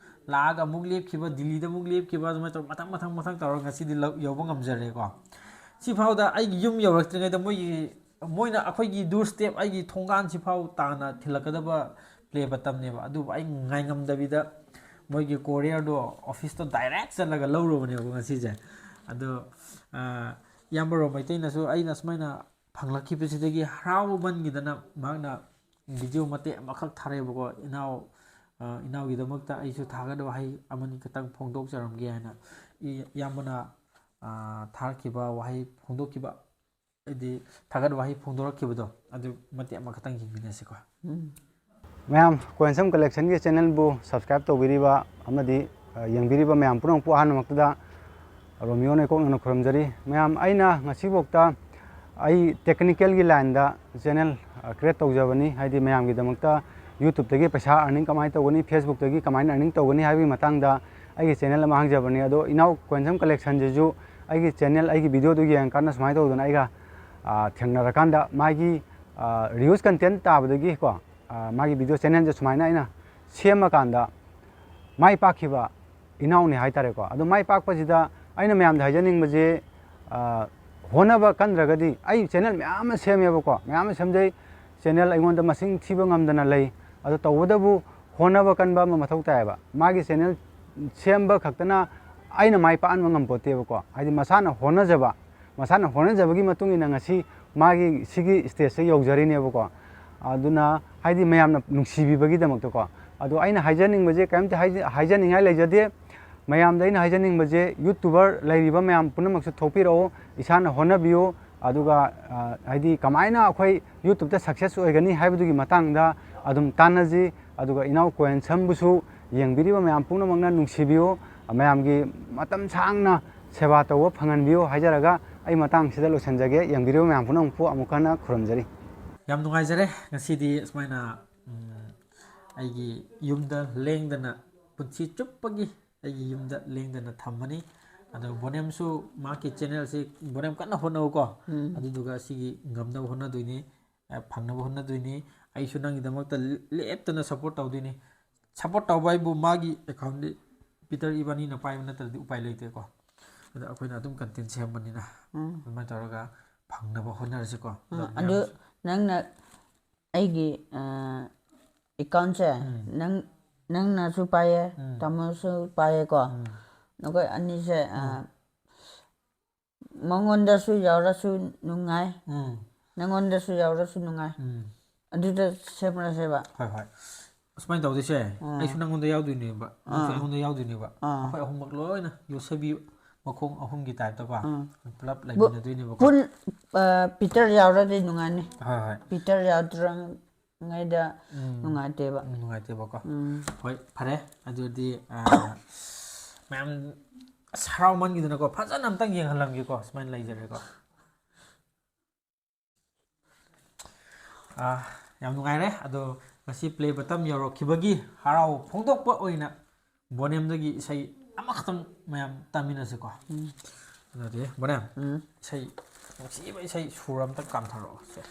ꯂꯥꯛꯑꯒ ꯑꯃꯨꯛ ꯂꯦꯞꯈꯤꯕ, ꯗꯤꯜꯂꯤꯗ ꯑꯃꯨꯛ ꯂꯦꯞꯈꯤꯕ, ꯑꯗꯨꯃꯥꯏꯅ ꯇꯧꯔ ꯃꯊꯪ, ꯃꯊꯪ, ꯃꯊꯪ ꯇꯧꯔꯒ ꯉꯁꯤꯗꯤ ꯂꯧ-, ꯌꯧꯕ ꯉꯝꯖꯔꯦꯀꯣ꯫ ꯁꯤꯐꯥꯎꯗ ꯑꯩꯒꯤ ꯌꯨꯝ ꯌꯧꯔꯛꯇ꯭ꯔꯤꯉꯩꯗ ꯃꯣꯏꯒꯤ, ꯃꯣꯏꯅ ꯑꯩꯈꯣꯏꯒꯤ ꯗꯣꯔ ꯁ꯭ꯇꯦꯞ, ꯑꯩꯒꯤ ꯊꯣꯡꯒꯥꯟꯁꯤꯐꯥꯎ ꯇꯥꯟꯅ ꯊꯤꯜꯂꯛꯀꯗꯕ ꯄ꯭ꯂꯦ ꯕꯇꯟꯅꯦꯕ꯫ ꯑꯗꯨꯕꯨ ꯑꯩ ꯉꯥꯏꯉꯝꯗꯕꯤꯗ ꯃꯣꯏꯒꯤ ꯀꯣꯔꯤꯌꯔꯗꯣ ꯑꯣꯐꯤꯁꯇ ꯗꯥꯏꯔꯦꯛ ꯆꯠꯂꯒ ꯂꯧꯔꯨꯕꯅꯦꯕ ꯉꯁꯤꯁꯦ꯫ ꯑꯗꯣ, ꯑ, ꯏꯌꯥꯝꯕ ꯔꯣꯝ ꯃꯩꯇꯩꯅꯁꯨ ꯑꯩꯅ ꯁꯨꯃꯥꯏꯅ ꯐꯪꯂꯛꯈꯤꯕꯁꯤꯗꯒꯤ ꯍꯔꯥꯎꯃꯟꯈꯤꯗꯅ ꯃꯍꯥꯛꯅ ꯚꯤꯗꯤꯑꯣ ꯃꯇꯦꯛ ꯑꯃꯈꯛ ꯊꯥꯔꯛꯑꯦꯕꯀꯣ꯫ "ꯏꯅꯥꯎ, ꯑ, ꯏꯅꯥꯎꯒꯤꯗꯃꯛꯇ ꯑꯩꯁꯨ ꯊꯥꯒꯠ ꯋꯥꯍꯩ ꯑꯃꯅꯤ ꯈꯛꯇꯪ ꯐꯣꯡꯗꯣꯛꯆꯔꯝꯒꯦ" ꯍꯥꯏꯅ꯫ ꯏ-, ꯏꯌꯥꯝꯕꯅ, ꯑ, ꯊꯥꯔꯛꯈꯤꯕ ꯋꯥꯍꯩ ꯐꯣꯡꯗꯣꯛꯈꯤꯕ, ꯍꯥꯏꯗꯤ ꯊꯥꯒꯠ ꯋꯥꯍꯩ ꯐꯣꯡꯗꯣꯔꯛꯈꯤꯕꯗꯣ, ꯑꯗꯨ ꯃꯇꯦꯛ ꯑꯃꯈꯛꯇꯪ ꯌꯦꯡꯃꯤꯟꯅꯁꯤꯀꯣ꯫ ꯎꯝ꯫ ꯃꯌꯥꯝ, ꯀꯣꯏꯟꯁꯝ ꯀꯂꯦꯛꯁꯟꯒꯤ ꯆꯦꯅꯦꯜꯕꯨ ꯁꯕꯁꯀ꯭ꯔꯥꯏꯕ ꯇꯧꯕꯤꯔꯤꯕ ꯑꯃꯗꯤ, ꯑ, ꯌꯦꯡꯕꯤꯔꯤꯕ ꯃꯌꯥꯝ ꯄꯨꯝꯅꯃꯛꯄꯨ ꯑꯍꯥꯟꯕꯃꯛꯇꯗ ꯔꯣꯃꯤꯌꯣꯅ ꯏꯀꯣꯛꯅꯅ ꯈꯨꯔꯨꯝꯖꯔꯤ꯫ ꯃꯌꯥꯝ, ꯑꯩꯅ ꯉꯁꯤꯐꯥꯎꯗ ꯑꯩ ꯇꯦꯛꯅꯤꯀꯦꯜꯒꯤ ꯂꯥꯏꯟꯗ ꯆꯦꯅꯦꯜ, ꯑ, ꯀ꯭ꯔꯤꯌꯦꯠ ꯇꯧꯖꯕꯅꯤ, ꯍꯥꯏꯗꯤ ꯃꯌꯥꯝꯒꯤꯗꯃꯛꯇ ꯌꯨꯇ꯭ꯌꯨꯕꯇꯒꯤ ꯄꯩꯁꯥ ꯑꯔꯅꯤꯡ ꯀꯃꯥꯏꯅ ꯇꯧꯒꯅꯤ, ꯐꯦꯁꯕꯨꯛꯇꯒꯤ ꯀꯃꯥꯏꯅ ꯑꯔꯅꯤꯡ ꯇꯧꯒꯅꯤ ꯍꯥꯏꯕꯒꯤ ꯃꯇꯥꯡꯗ ꯑꯩꯒꯤ ꯆꯦꯅꯦꯜ ꯑꯃ ꯍꯥꯡꯖꯕꯅꯤ꯫ ꯑꯗꯣ ꯏꯅꯥꯎ ꯀꯣꯏꯟꯁꯝ ꯀꯂꯦꯛꯁꯟꯁꯤꯁꯨ ꯑꯩꯒꯤ ꯆꯦꯅꯦꯜ, ꯑꯩꯒꯤ ꯚꯤꯗꯤꯑꯣꯗꯨ ꯌꯦꯡꯉꯀꯥꯟꯗ ꯁꯨꯃꯥꯏꯅ ꯇꯧꯗꯅ ꯑꯩꯒ, ꯑ, ꯊꯦꯡꯅꯔꯀꯥꯟꯗ ꯃꯥꯒꯤ, ꯑ, reuse content ꯇꯥꯕꯗꯒꯤ ꯀꯣ, ꯑ, ꯃꯥꯒꯤ ꯚꯤꯗꯤꯑꯣ ꯆꯦꯅꯦꯜꯁꯦ ꯁꯨꯃꯥꯏꯅ ꯑꯩꯅ ꯁꯦꯝꯃꯀꯥꯟꯗ ꯃꯥꯏ ꯄꯥꯛꯈꯤꯕ ꯏꯅꯥꯎꯅꯤ ꯍꯥꯏꯇꯥꯔꯦꯀꯣ꯫ ꯑꯗꯣ ꯃꯥꯏ ꯄꯥꯛꯄꯁꯤꯗ ꯑꯩꯅ ꯃꯌꯥꯝꯗ ꯍꯥꯏꯖꯅꯤꯡꯕꯁꯦ, ꯑ, ꯍꯣꯠꯅꯕ ꯀꯟꯗ꯭ꯔꯒꯗꯤ, ꯑꯩ ꯆꯦꯅꯦꯜ ꯃꯌꯥꯝ ꯑꯃ ꯁꯦꯝꯃꯦꯕꯀꯣ, ꯃꯌꯥꯝ ꯑꯃ ꯁꯦꯝꯖꯩ꯫ ꯆꯦꯅꯦꯜ ꯑꯩꯉꯣꯟꯗ ꯃꯁꯤꯡ ꯊꯤꯕ ꯉꯝꯗꯅ ꯂꯩ꯫ ꯑꯗꯣ ꯇꯧꯕꯇꯕꯨ ꯍꯣꯠꯅꯕ ꯀꯟꯕ ꯑꯃ ꯃꯊꯧ ꯇꯥꯏꯌꯦꯕ꯫ ꯃꯥꯒꯤ ꯆꯦꯅꯦꯜ ꯁꯦꯝꯕ ꯈꯛꯇꯅ ꯑꯩꯅ ꯃꯥꯏ ꯄꯥꯛꯍꯟꯕ ꯉꯝꯄꯣꯠꯇꯦꯕꯀꯣ꯫ ꯍꯥꯏꯗꯤ ꯃꯁꯥꯅ ꯍꯣꯠꯅꯖꯕ, ꯃꯁꯥꯅ ꯍꯣꯠꯅꯖꯕꯒꯤ ꯃꯇꯨꯡ ꯏꯟꯅ ꯉꯁꯤ ꯃꯥꯒꯤ ꯁꯤꯒꯤ stage ꯁꯦ ꯌꯧꯖꯔꯤꯅꯦꯕꯀꯣ꯫ ꯑꯗꯨꯅ ꯍꯥꯏꯗꯤ ꯃꯌꯥꯝꯅ ꯅꯨꯡꯁꯤꯕꯤꯕꯒꯤꯗꯃꯛꯇꯀꯣ꯫ ꯑꯗꯣ ꯑꯩꯅ ꯍꯥꯏꯖꯅꯤꯡꯕꯁꯦ ꯀꯔꯤꯝꯇ ꯍꯥꯏꯖ-, ꯍꯥꯏꯖꯅꯤꯡꯉꯥꯏ ꯂꯩꯖꯗꯦ꯫ ꯃꯌꯥꯝꯗ ꯑꯩꯅ ꯍꯥꯏꯖꯅꯤꯡꯕꯁꯦ, YouTuber ꯂꯩꯔꯤꯕ ꯃꯌꯥꯝ ꯄꯨꯝꯅꯃꯛꯁꯨ ꯊꯣꯛꯄꯤꯔꯛꯑꯣ, ꯏꯁꯥꯅ ꯍꯣꯠꯅꯕꯤꯌꯨ꯫ ꯑꯗꯨꯒ, ꯑ, ꯍꯥꯏꯗꯤ ꯀꯃꯥꯏꯅ ꯑꯩꯈꯣꯏ YouTube ꯇ success ꯑꯣꯏꯒꯅꯤ ꯍꯥꯏꯕꯗꯨꯒꯤ ꯃꯇꯥꯡꯗ ꯑꯗꯨꯝ ꯇꯥꯟꯅꯁꯤ꯫ ꯑꯗꯨꯒ ꯏꯅꯥꯎ ꯀꯣꯍꯦꯟ ꯁꯝꯕꯨꯁꯨ ꯌꯦꯡꯕꯤꯔꯤꯕ ꯃꯌꯥꯝ ꯄꯨꯝꯅꯃꯛꯅ ꯅꯨꯡꯁꯤꯕꯤꯌꯨ, ꯃꯌꯥꯝꯒꯤ ꯃꯇꯝ ꯁꯥꯡꯅ ꯁꯦꯕꯥ ꯇꯧꯕ ꯐꯪꯍꯟꯕꯤꯌꯨ ꯍꯥꯏꯖꯔꯒ ꯑꯩ ꯃꯇꯥꯡꯁꯤꯗ ꯂꯣꯏꯁꯤꯟꯖꯒꯦ꯫ ꯌꯦꯡꯕꯤꯔꯤꯕ ꯃꯌꯥꯝ ꯄꯨꯝꯅꯃꯛꯄꯨ ꯑꯃꯨꯛ ꯍꯟꯅ ꯈꯨꯔꯨꯝꯖꯔꯤ꯫ ꯌꯥꯝ ꯅꯨꯡꯉꯥꯏꯖꯔꯦ ꯉꯁꯤꯗꯤ ꯁꯨꯃꯥꯏꯅ, ꯎꯝ, ꯑꯩꯒꯤ ꯌꯨꯝꯗ ꯂꯦꯡꯗꯅ ꯄꯨꯟꯁꯤ ꯆꯨꯞꯄꯒꯤ ꯑꯩꯒꯤ ꯌꯨꯝꯗ ꯂꯦꯡꯗꯅ ꯊꯝꯃꯅꯤ꯫ ꯑꯗꯣ ꯕꯣꯅꯦꯝꯁꯨ ꯃꯍꯥꯛꯀꯤ ꯆꯦꯅꯦꯜꯁꯤ ꯕꯣꯅꯦꯝ ꯀꯟꯅ ꯍꯣꯠꯅꯧꯀꯣ꯫ ꯎꯝ꯫ ꯑꯗꯨꯗꯨꯒ ꯁꯤꯒꯤ ꯉꯝꯅꯕ ꯍꯣꯠꯅꯗꯣꯏꯅꯤ꯫ ꯑ, ꯐꯪꯅꯕ ꯍꯣꯠꯅꯗꯣꯏꯅꯤ꯫ ꯑꯩꯁꯨ ꯅꯪꯒꯤꯗꯃꯛꯇ ꯂꯦꯞꯇꯅ support ꯇꯧꯗꯣꯏꯅꯤ꯫ Support ꯇꯧꯕ ꯍꯥꯏꯕꯨ ꯃꯥꯒꯤ account ꯇꯤ ꯄꯤꯇꯔ ꯏꯕꯥꯅꯤꯅ ꯄꯥꯏꯕ ꯅꯠꯇ꯭ꯔꯗꯤ ꯎꯄꯥꯏ ꯂꯩꯇꯦꯀꯣ꯫ ꯑꯗ ꯑꯩꯈꯣꯏꯅ ꯑꯗꯨꯝ content ꯁꯦꯝꯕꯅꯤꯅ ꯎꯝ꯫ ꯑꯗꯨꯃꯥꯏꯅ ꯇꯧꯔꯒ ꯐꯪꯅꯕ ꯍꯣꯠꯅꯔꯁꯤꯀꯣ꯫ ꯎꯝ, ꯑꯗꯣ ꯑꯗꯨ ꯃꯌꯥꯝꯁꯨ ꯅꯪꯅ ꯑꯩꯒꯤ, ꯑ, account ꯁꯦ ꯎꯝ꯫ ꯅꯪ, ꯅꯪꯅꯁꯨ ꯄꯥꯏꯌꯦ, ꯎꯝ꯫ ꯇꯥꯃꯣꯁꯨ ꯄꯥꯏꯌꯦꯀꯣ꯫ ꯎꯝ꯫ ꯅꯈꯣꯏ ꯑꯅꯤꯁꯦ, ꯑ, ꯎꯝ꯫ ꯃꯉꯣꯟꯗꯁꯨ ꯌꯥꯎꯔꯁꯨ ꯅꯨꯡꯉꯥꯏ, ꯎꯝ꯫ ꯅꯪꯉꯣꯟꯗꯁꯨ ꯌꯥꯎꯔꯁꯨ ꯅꯨꯡꯉꯥꯏ꯫ ꯎꯝ꯫ ꯑꯗꯨꯗ ꯁꯦꯝꯔꯁꯦꯕ꯫ ꯍꯣꯏ, ꯍꯣꯏ꯫ ꯑꯁꯨꯃꯥꯏꯅ ꯇꯧꯗꯣꯏꯁꯦ, ꯑꯥ꯫ ꯑꯩꯁꯨ ꯅꯪꯉꯣꯟꯗ ꯌꯥꯎꯗꯣꯏꯅꯦꯕ, ꯅꯪꯁꯨ ꯑꯥ꯫ ꯑꯩꯉꯣꯟꯗ ꯌꯥꯎꯗꯣꯏꯅꯦꯕ꯫ ꯑꯥ꯫ ꯑꯩꯈꯣꯏ ꯑꯍꯨꯝꯃꯛ ꯂꯣꯏꯅ ꯌꯣꯠꯁꯕꯤ ꯃꯈꯣꯡ ꯑꯍꯨꯝꯒꯤ type ꯇꯀꯣ, ꯑꯥ꯫ ꯄꯨꯂꯞ ꯕꯨ-, ꯂꯩꯃꯤꯟꯅꯗꯣꯏꯅꯦꯕꯀꯣ꯫ ꯄꯨꯟ-, ꯑ, ꯄꯤꯇꯔ ꯌꯥꯎꯔꯗꯤ ꯅꯨꯡꯉꯥꯏꯅꯤ꯫ ꯍꯣꯏ, ꯍꯣꯏ꯫ ꯄꯤꯇꯔ ꯌꯥꯎꯗ꯭ꯔꯤꯉꯩꯗ ꯎꯝ꯫ ꯅꯨꯡꯉꯥꯏꯇꯦꯕ꯫ ꯎꯝ, ꯅꯨꯡꯉꯥꯏꯇꯦꯕꯀꯣ꯫ ꯎꯝ꯫ ꯍꯣꯏ, ꯐꯔꯦ꯫ ꯑꯗꯨꯗꯤ, ꯑ, ꯃꯌꯥꯝ ꯑꯁ ꯍꯔꯥꯎꯃꯟꯈꯤꯗꯅꯀꯣ, ꯐꯖꯅ ꯑꯝꯇꯪ ꯌꯦꯡꯍꯜꯂꯝꯒꯦꯀꯣ꯫ ꯁꯨꯃꯥꯏꯅ ꯂꯩꯖꯔꯦꯀꯣ꯫ ꯑꯥ, ꯌꯥꯝ ꯅꯨꯡꯉꯥꯏꯔꯦ꯫ ꯑꯗꯣ ꯉꯁꯤ play button ꯌꯧꯔꯛꯈꯤꯕꯒꯤ ꯍꯔꯥꯎ ꯐꯣꯡꯗꯣꯛꯄ ꯑꯣꯏꯅ ꯕꯣꯅꯦꯝꯗꯒꯤ ꯏꯁꯩ ꯑꯃꯈꯛꯇꯪ ꯃꯌꯥꯝ ꯇꯥꯃꯤꯟꯅꯁꯤꯀꯣ꯫ ꯎꯝ꯫ ꯑꯗꯨꯗꯤ ꯕꯣꯅꯦ, ꯎꯝ꯫ ꯏꯁꯩ, ꯅꯨꯡꯁꯤꯕ ꯏꯁꯩ ꯁꯨꯔ ꯑꯝꯇ ꯀꯥꯝꯊꯔꯛꯑꯣ ꯁꯦ꯫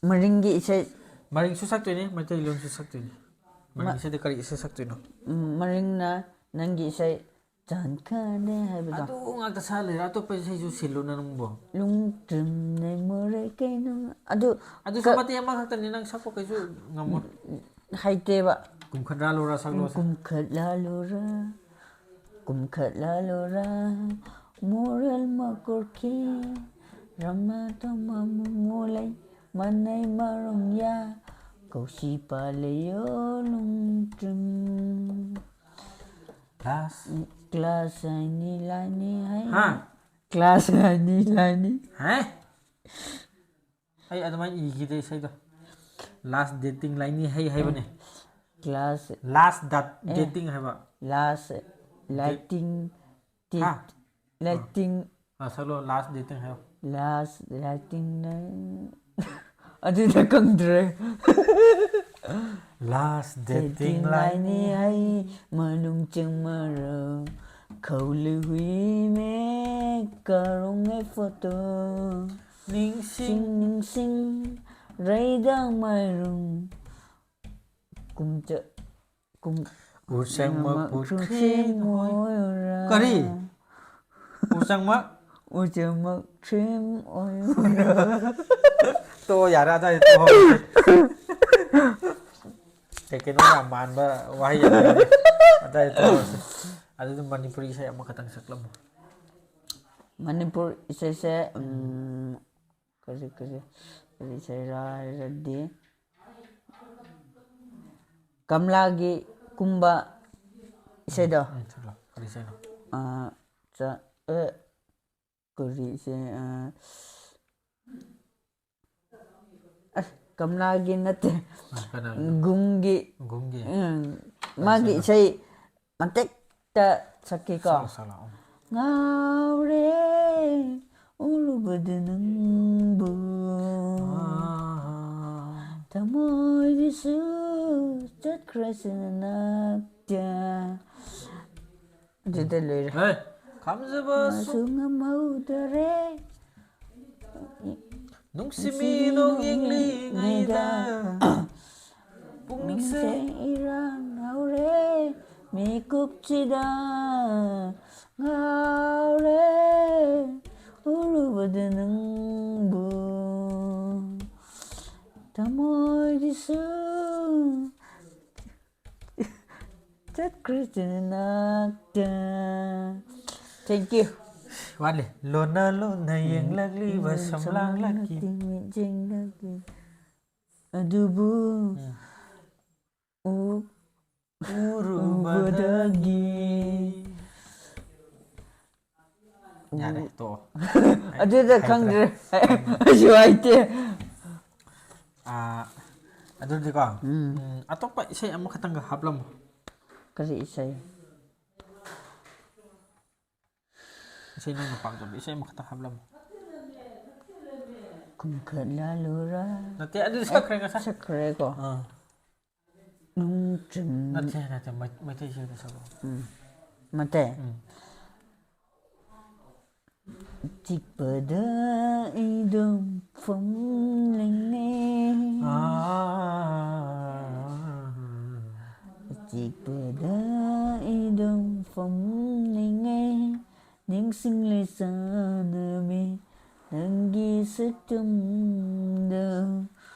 ꯃꯔꯤꯡꯒꯤ ꯏꯁꯩ꯫ ꯃꯔꯤꯡꯁꯨ ꯁꯛꯇꯣꯏꯅꯤ, ꯃꯩꯇꯩꯂꯣꯟꯁꯨ ꯁꯛꯇꯣꯏꯅꯤ꯫ ꯃꯔꯤꯡꯁꯤꯗꯤ ꯀꯔꯤ ꯏꯁꯩ ꯁꯛꯇꯣꯏꯅꯣ? ꯎꯝ, ꯃꯔꯤꯡꯅ ꯅꯪꯒꯤ ꯏꯁꯩ ꯆꯥꯟꯈꯅꯦ ꯍꯥꯏꯕꯗꯣ꯫ ꯑꯗꯨ ꯉꯥꯛꯇ ꯁꯛ ꯂꯩꯔꯦ, ꯑꯇꯣꯞꯄ ꯏꯁꯩꯁꯨ ꯁꯤꯜꯂꯨꯅ ꯅꯪꯕꯣ꯫ ꯂꯨꯡꯇ꯭ꯔꯤꯝꯅꯩ ꯃꯣꯔꯦ ꯀꯩꯅꯣ꯫ ꯑꯗꯨ ꯑꯗꯨꯁꯨ ꯀ- ꯃꯇꯦꯛ ꯑꯃꯈꯛꯇꯅꯤ, ꯅꯪ ꯁꯛꯄ ꯀꯩꯁꯨ ꯉꯝꯃꯣꯏ꯫ ꯍꯩꯇꯦꯕ꯫ ꯀꯨꯝꯈꯠ ꯂꯥꯂꯨꯔ ꯁꯛꯂꯣꯁꯦ꯫ ꯀꯨꯝꯈꯠ ꯂꯥꯂꯨꯔ, ꯀꯨꯝꯈꯠ ꯂꯥꯂꯨꯔ, ꯃꯣꯔꯦꯜ ꯃꯀꯣꯔꯈꯤ, ꯔꯃ ꯇꯣꯃ ꯃꯨꯃꯨꯂꯩ, ꯃꯅꯩ ꯃꯔꯨꯝꯌꯥ, ꯀꯧꯁꯤ ꯄꯥꯂꯦꯌꯣ ꯂꯨꯡꯇ꯭ꯔꯤꯝ꯫ ꯂꯥꯁ꯫ ꯀ꯭ꯂꯥꯁ ꯑꯅꯤ ꯂꯥꯏꯅꯤ ꯍꯥꯏ꯫ ꯍꯥ? ꯀ꯭ꯂꯥꯁ ꯑꯅꯤ ꯂꯥꯏꯅꯤ꯫ ꯍꯥ? ꯑꯩ ꯑꯗꯨꯃꯥꯏꯅ ꯏꯈꯤꯗꯦ ꯏꯁꯩꯗꯣ꯫ ꯂꯥꯁ ꯗꯦꯇꯤꯡ ꯂꯥꯏꯅꯤ ꯍꯩ ꯍꯥꯏꯕꯅꯦ꯫ ꯀ꯭ꯂꯥꯁ ꯂꯥꯁ ꯗꯦꯇꯤꯡ ꯍꯥꯏꯕ꯫ ꯂꯥꯁ ꯂꯥꯏꯇꯤꯡ ꯇꯤ- ꯍꯥ? ꯂꯥꯏꯇꯤꯡ ꯑꯥ, ꯁꯛꯂꯣ, ꯂꯥꯁ ꯗꯦꯇꯤꯡ ꯍꯥꯏꯌꯣ꯫ ꯂꯥꯁ ꯂꯥꯏꯇꯤꯡ ꯅꯪ ꯑꯗꯨꯗ ꯈꯪꯗ꯭ꯔꯦ꯫ ꯂꯥꯁ ꯗꯦꯇꯤꯡ ꯂꯥꯏꯅꯤ ꯍꯩ ꯃꯅꯨꯡ ꯆꯪꯃꯔꯣ ꯈꯧꯂꯨ ꯍꯨꯏ ꯃꯦ ꯀꯔꯣꯡꯉꯦ ꯐꯣꯇꯣ ꯅꯤꯡꯁꯤꯡ ꯁꯤꯡ ꯅꯤꯡꯁꯤꯡ ꯔꯩꯗꯥꯡ ꯃꯥꯏꯔꯨꯡ ꯀꯨꯝꯆ ꯀꯨꯝ ꯎꯆꯪꯃꯛ ꯄꯨꯈ꯭ꯔꯤ ꯄꯨꯈ꯭ꯔꯤ ꯃꯣꯏꯔꯥ꯫ ꯀꯔꯤ? ꯎꯆꯪꯃꯛ? ꯎꯆꯪꯃꯛ ꯊ꯭ꯔꯤꯝ ꯑꯣꯏꯔꯥ꯫ ꯇꯣ, ꯌꯥꯔꯦ, ꯑꯗꯥꯏꯗ ꯇꯣꯛꯍꯧꯔꯁꯤ꯫ ꯀꯩ ꯀꯩꯅꯣ ꯌꯥꯝ ꯃꯥꯟꯕ ꯋꯥꯍꯩ ꯌꯥꯝ ꯂꯩꯔꯦ꯫ ꯑꯗꯥꯏꯗ ꯇꯣꯛꯍꯧꯔꯁꯤ꯫ ꯑꯗꯨꯗꯤ ꯃꯅꯤꯄꯨꯔꯤ ꯏꯁꯩ ꯑꯃꯈꯛꯇꯪ ꯁꯛꯂꯝꯃꯣ꯫ ꯃꯅꯤꯄꯨꯔ ꯏꯁꯩꯁꯦ ꯎꯝ, ꯀꯔꯤ ꯀꯔꯤ ꯀꯔꯤ ꯏꯁꯩꯔꯥ ꯍꯥꯏꯔꯗꯤ ꯀꯃꯂꯥꯒꯤ ꯀꯨꯝꯕ ꯏꯁꯩꯗꯣ꯫ ꯎꯝ, ꯁꯛꯂꯣ꯫ ꯀꯔꯤ ꯏꯁꯩꯅꯣ? ꯑꯥ, ꯆ- ꯑ, ꯀꯔꯤ ꯏꯁꯩ ꯑꯥ, ꯑꯁ, ꯀꯃꯂꯥꯒꯤ ꯅꯠꯇꯦ꯫ ꯑ, ꯀꯅꯥ? ꯒꯨꯡꯒꯤ ꯒꯨꯡꯒꯤ? ꯎꯝ, ꯃꯥꯒꯤ ꯏꯁꯩꯅꯣ? ꯏꯁꯩ ꯃꯇꯦꯛꯇ ꯁꯛꯀꯦꯀꯣ꯫ ꯁꯛꯂꯣ, ꯁꯛꯂꯣ꯫ ꯎꯝ꯫ ꯉꯥꯎꯔꯦ ꯎꯔꯨꯕꯗ ꯅꯪꯕꯨ ꯑꯥ꯫ ꯊꯃꯣꯏꯗꯁꯨ ꯆꯠꯈ꯭ꯔꯁꯅ ꯅꯛꯇ꯫ ꯑꯗꯨꯗ ꯂꯣꯏꯔꯦ꯫ ꯍꯦ! ꯈꯥꯝꯖꯕꯁꯨ ꯁꯨ ꯉꯝꯍꯧꯗꯔꯦ꯫ ꯅꯨꯡꯁꯤꯃꯤ ꯅꯣꯡ ꯌꯦꯡꯂꯤꯉꯩꯗ ꯄꯨꯛꯅꯤꯡꯁꯦ ꯏꯔꯥꯡ ꯍꯧꯔꯦ ꯃꯤꯀꯨꯞꯁꯤꯗ ꯉꯥꯎꯔꯦ ꯎꯔꯨꯕꯗ ꯅꯪꯕꯨ ꯊꯃꯣꯏꯗꯁꯨ ꯆꯠꯈ꯭ꯔꯦ ꯅꯅꯥꯛꯇ꯫ Thank you꯫ ꯋꯥꯠꯂꯤ꯫ ꯂꯣꯟꯅ ꯂꯣꯟꯅ ꯌꯦꯡꯂꯛꯂꯤꯕ ꯁꯝꯂꯥꯡꯂꯛꯀꯤ ꯃꯤꯠꯌꯦꯡꯂꯛꯀꯤ ꯑꯗꯨꯕꯨ ꯎꯝ꯫ ꯎ- ꯎꯔꯨꯕꯗꯒꯤ ꯌꯥꯔꯦ, ꯇꯣꯛꯑꯣ꯫ ꯑꯗꯨꯗ ꯍꯩꯇ꯭ꯔꯦ꯫ ꯈꯪꯗ꯭ꯔꯦ꯫ ꯑꯩꯁꯨ ꯍꯩꯇꯦ꯫ ꯑꯥ, ꯑꯗꯨꯗꯤꯀꯣ ꯎꯝ꯫ ꯎꯝ, ꯑꯇꯣꯞꯄ ꯏꯁꯩ ꯑꯃꯈꯛꯇꯪꯒ ꯍꯥꯞꯂꯝꯃꯣ꯫ ꯀꯔꯤ ꯏꯁꯩ? ꯏꯁꯩ ꯅꯪꯅ ꯄꯥꯝꯖꯕ ꯏꯁꯩ ꯑꯃꯈꯛꯇꯪ ꯍꯥꯞꯂꯝꯃꯣ꯫ ꯈꯨꯝꯈꯠꯂꯂꯨꯔ ꯅꯠꯇꯦ, ꯑꯗꯨꯗꯤ ꯁꯛꯈ꯭ꯔꯦ ꯉꯁꯥꯏ꯫ ꯁꯛꯈ꯭ꯔꯦꯀꯣ꯫ ꯑꯥ꯫ ꯅꯨꯡꯆꯨꯝ ꯅꯠꯇꯦ, ꯅꯠꯇꯦ, ꯃꯩ- ꯃꯩꯇꯩ ꯏꯁꯩꯗ ꯁꯛꯂꯛꯑꯣ꯫ ꯎꯝ꯫ ꯃꯇꯦ꯫ ꯎꯝ꯫ ꯆꯤꯛꯄꯗ ꯑꯩꯗꯨꯝ ꯐꯝꯂꯤꯉꯦ꯫ ꯑꯥ꯫ ꯆꯤꯛꯄꯗ ꯑꯩꯗꯨꯝ ꯐꯝꯂꯤꯉꯦ꯫ ꯅꯤꯡꯁꯤꯡꯂꯦ ꯆꯥꯟꯅꯕꯤ ꯅꯪꯒꯤ ꯁꯛꯇꯝꯗ꯫